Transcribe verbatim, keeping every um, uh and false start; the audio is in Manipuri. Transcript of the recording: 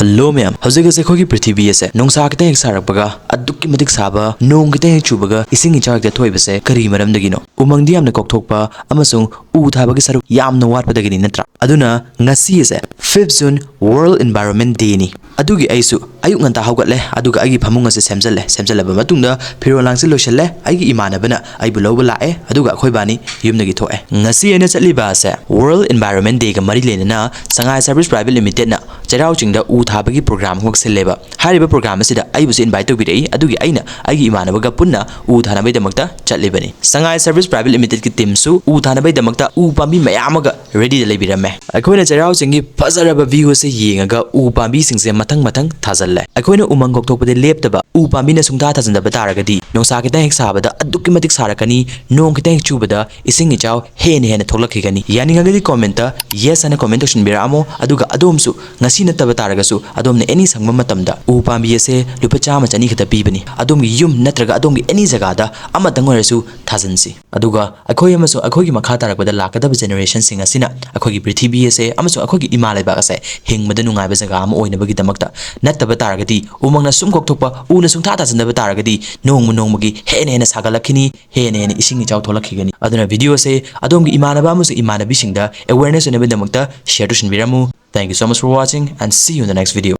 ꯍꯜꯂꯣ ꯃꯌꯥꯝ, ꯍꯧꯖꯤꯛ ꯍꯧꯖꯤꯛ ꯑꯩꯈꯣꯏꯒꯤ ꯄ꯭ꯔꯤꯊꯤꯕꯤ ꯑꯁꯦ ꯅꯨꯡꯁꯥ ꯈꯤꯇꯪ ꯍꯦꯛ ꯁꯥꯔꯛꯄꯒ ꯑꯗꯨꯛꯀꯤ ꯃꯇꯤꯛ ꯁꯥꯕ, ꯅꯣꯡ ꯈꯤꯇꯪ ꯍꯦꯛ ꯆꯨꯕꯒ ꯏꯁꯤꯡ ꯏꯆꯥꯎ ꯍꯦꯛꯇ ꯊꯣꯛꯏꯕꯁꯦ ꯀꯔꯤ ꯃꯔꯝꯗꯒꯤꯅꯣ? ꯎꯃꯪꯗꯤ ꯌꯥꯝꯅ ꯀꯣꯛꯊꯣꯛꯄ ꯑꯃꯁꯨꯡ ꯎ ꯊꯥꯕꯒꯤ ꯁꯔꯨꯛ ꯌꯥꯝꯅ ꯋꯥꯠꯄꯗꯒꯤꯅꯤ, ꯅꯠꯇ꯭ꯔꯥ? ꯑꯗꯨꯅ ꯉꯁꯤ ꯑꯁꯦ fifth June World Environment Day ꯅꯤ꯫ ꯑꯗꯨꯒꯤ ꯑꯩꯁꯨ ꯑꯌꯨꯛ ꯉꯟꯇꯥ ꯍꯧꯒꯠꯂꯦ, ꯑꯗꯨꯒ ꯑꯩꯒꯤ ꯐꯃꯨꯡ ꯑꯁꯦ ꯁꯦꯝꯖꯜꯂꯦ꯫ ꯁꯦꯝꯖꯜꯂꯕ ꯃꯇꯨꯡꯗ ꯐꯤꯔꯣꯜ ꯂꯥꯡꯁꯤꯜ ꯂꯣꯏꯁꯜꯂꯦ꯫ ꯑꯩꯒꯤ ꯏꯃꯥꯟꯅꯕꯅ ꯑꯩꯕꯨ ꯂꯧꯕ ꯂꯥꯛꯑꯦ, ꯑꯗꯨꯒ ꯑꯩꯈꯣꯏꯕꯥꯅꯤ ꯌꯨꯝꯗꯒꯤ ꯊꯣꯛꯑꯦ꯫ ꯉꯁꯤ ꯑꯩꯅ ꯆꯠꯂꯤꯕ ꯑꯁꯦ World Environment Day ꯒ ꯃꯔꯤ ꯂꯩꯅꯅ ꯁꯉꯥꯏ Service Private Limited ꯅ ꯆꯩꯔꯥꯎ ꯆꯤꯡꯗ ꯎ ꯊꯥꯕꯒꯤ program ꯑꯃꯈꯛ ꯁꯤꯜꯂꯦꯕ꯫ ꯍꯥꯏꯔꯤꯕ program ꯑꯁꯤꯗ ꯑꯩꯕꯨꯁꯨ invite ꯇꯧꯕꯤꯔꯛꯏ, ꯑꯗꯨꯒꯤ ꯑꯩꯅ ꯑꯩꯒꯤ ꯏꯃꯥꯟꯅꯕꯒ ꯄꯨꯟꯅ ꯎ ꯊꯥꯅꯕꯒꯤꯗꯃꯛꯇ ꯆꯠꯂꯤꯕꯅꯤ꯫ ꯁꯉꯥꯏ Service Private Limited ꯀꯤ team ꯁꯨ ꯎ ꯊꯥꯅꯕꯒꯤꯗꯃꯛꯇ ꯎ ꯄꯥꯝꯕꯤ ꯃꯌꯥꯝ ꯑꯃꯒ ready ꯗ ꯂꯩꯕꯤꯔꯝꯃꯦ꯫ ꯑꯩꯈꯣꯏꯅ ꯆꯩꯔꯥꯎ ꯆꯤꯡꯒꯤ ꯐꯖꯔꯕ view ꯑꯁꯤ ꯌꯦꯡꯉꯒ ꯎ ꯄꯥꯝꯕꯤꯁꯤꯡꯁꯦ ꯃꯊꯪ ꯃꯊꯪ ꯊꯥꯖꯜꯂꯦ꯫ ꯑꯩꯈꯣꯏꯅ ꯎꯃꯪ ꯀꯣꯛꯊꯣꯛꯄꯗꯤ ꯂꯦꯞꯇꯕ, ꯎ ꯄꯥꯝꯕꯤꯅ ꯁꯨꯡꯊꯥ ꯊꯥꯖꯤꯟꯗꯕ ꯇꯥꯔꯒꯗꯤ ꯅꯨꯡꯁꯥ ꯈꯤꯇꯪ ꯍꯦꯛ ꯁꯥꯕꯗ ꯑꯗꯨꯛꯀꯤ ꯃꯇꯤꯛ ꯁꯥꯔꯛꯀꯅꯤ, ꯅꯣꯡ ꯈꯤꯇꯪ ꯍꯦꯛ ꯆꯨꯕꯗ ꯏꯁꯤꯡ ꯏꯆꯥꯎ ꯍꯦꯟꯅ ꯍꯦꯟꯅ ꯊꯣꯛꯂꯛꯈꯤꯒꯅꯤ꯫ ꯌꯥꯅꯤꯡꯉꯒꯗꯤ comment ꯇ yes ꯍꯥꯏꯅ comment ꯇꯧꯁꯤꯟꯕꯤꯔꯛꯑꯝꯃꯣ, ꯑꯗꯨꯒ ꯑꯗꯣꯝꯁꯨ ꯉꯁꯤ ꯅꯠꯇꯕ ꯇꯥꯔꯒꯁꯨ ꯑꯗꯣꯝꯅ any ꯁꯪꯕ ꯃꯇꯝꯗ ꯎ ꯄꯥꯝꯕꯤ ꯑꯁꯦ ꯂꯨꯄꯥ ꯆꯥꯝꯃ ꯆꯅꯤ ꯈꯛꯇ ꯄꯤꯕꯅꯤ꯫ ꯑꯗꯣꯝꯒꯤ ꯌꯨꯝ ꯅꯠꯇ꯭ꯔꯒ ꯑꯗꯣꯝꯒꯤ any ꯖꯒꯥꯗ ꯑꯃꯇꯪ ꯑꯣꯏꯔꯁꯨ ꯊꯥꯖꯤꯟꯁꯤ꯫ ꯑꯗꯨꯒ ꯑꯩꯈꯣꯏ ꯑꯃꯁꯨꯡ ꯑꯩꯈꯣꯏꯒꯤ ꯃꯈꯥ ꯇꯥꯔꯛꯄꯗ ꯂꯥꯛꯀꯗꯕ generation ꯁꯤꯡ ꯑꯁꯤꯅ ꯑꯩꯈꯣꯏꯒꯤ ꯄ꯭ꯔꯤꯊꯤꯕꯤ ꯑꯁꯦ ꯑꯃꯁꯨꯡ ꯑꯩꯈꯣꯏꯒꯤ ꯏꯃꯥ ꯂꯩꯕꯥꯛ ꯑꯁꯦ ꯍꯤꯡꯕꯗ ꯅꯨꯡꯉꯥꯏꯕ ꯖꯒꯥ ꯑꯃ ꯑꯣꯏꯅꯕꯒꯤꯗꯃꯛꯇ, ꯅꯠꯇꯕ ꯇꯥꯔꯒꯗꯤ, ꯎꯃꯪꯅ ꯁꯨꯝ ꯀꯣꯛꯊꯣꯛꯄ, ꯎꯅ ꯁꯨꯡꯊꯥ ꯊꯥꯖꯤꯟꯗꯕ ꯇꯥꯔꯒꯗꯤ ꯅꯣꯡꯃ ꯅꯣꯡꯃꯒꯤ ꯍꯦꯟꯅ ꯍꯦꯟꯅ ꯁꯥꯒꯠꯂꯛꯈꯤꯅꯤ, ꯍꯦꯟꯅ ꯍꯦꯟꯅ ꯏꯁꯤꯡ ꯏꯆꯥꯎ ꯊꯣꯛꯂꯛꯈꯤꯒꯅꯤ꯫ ꯑꯗꯨꯅ video ꯑꯁꯦ ꯑꯗꯣꯝꯒꯤ ꯏꯃꯥꯟꯅꯕ ꯑꯃꯁꯨꯡ ꯏꯃꯥꯟꯅꯕꯤꯁꯤꯡꯗ awareness ꯑꯣꯏꯅꯕꯒꯤꯗꯃꯛꯇ share ꯇꯧꯁꯤꯟꯕꯤꯔꯝꯃꯨ꯫ Thank you so much for watching and see you in the next video.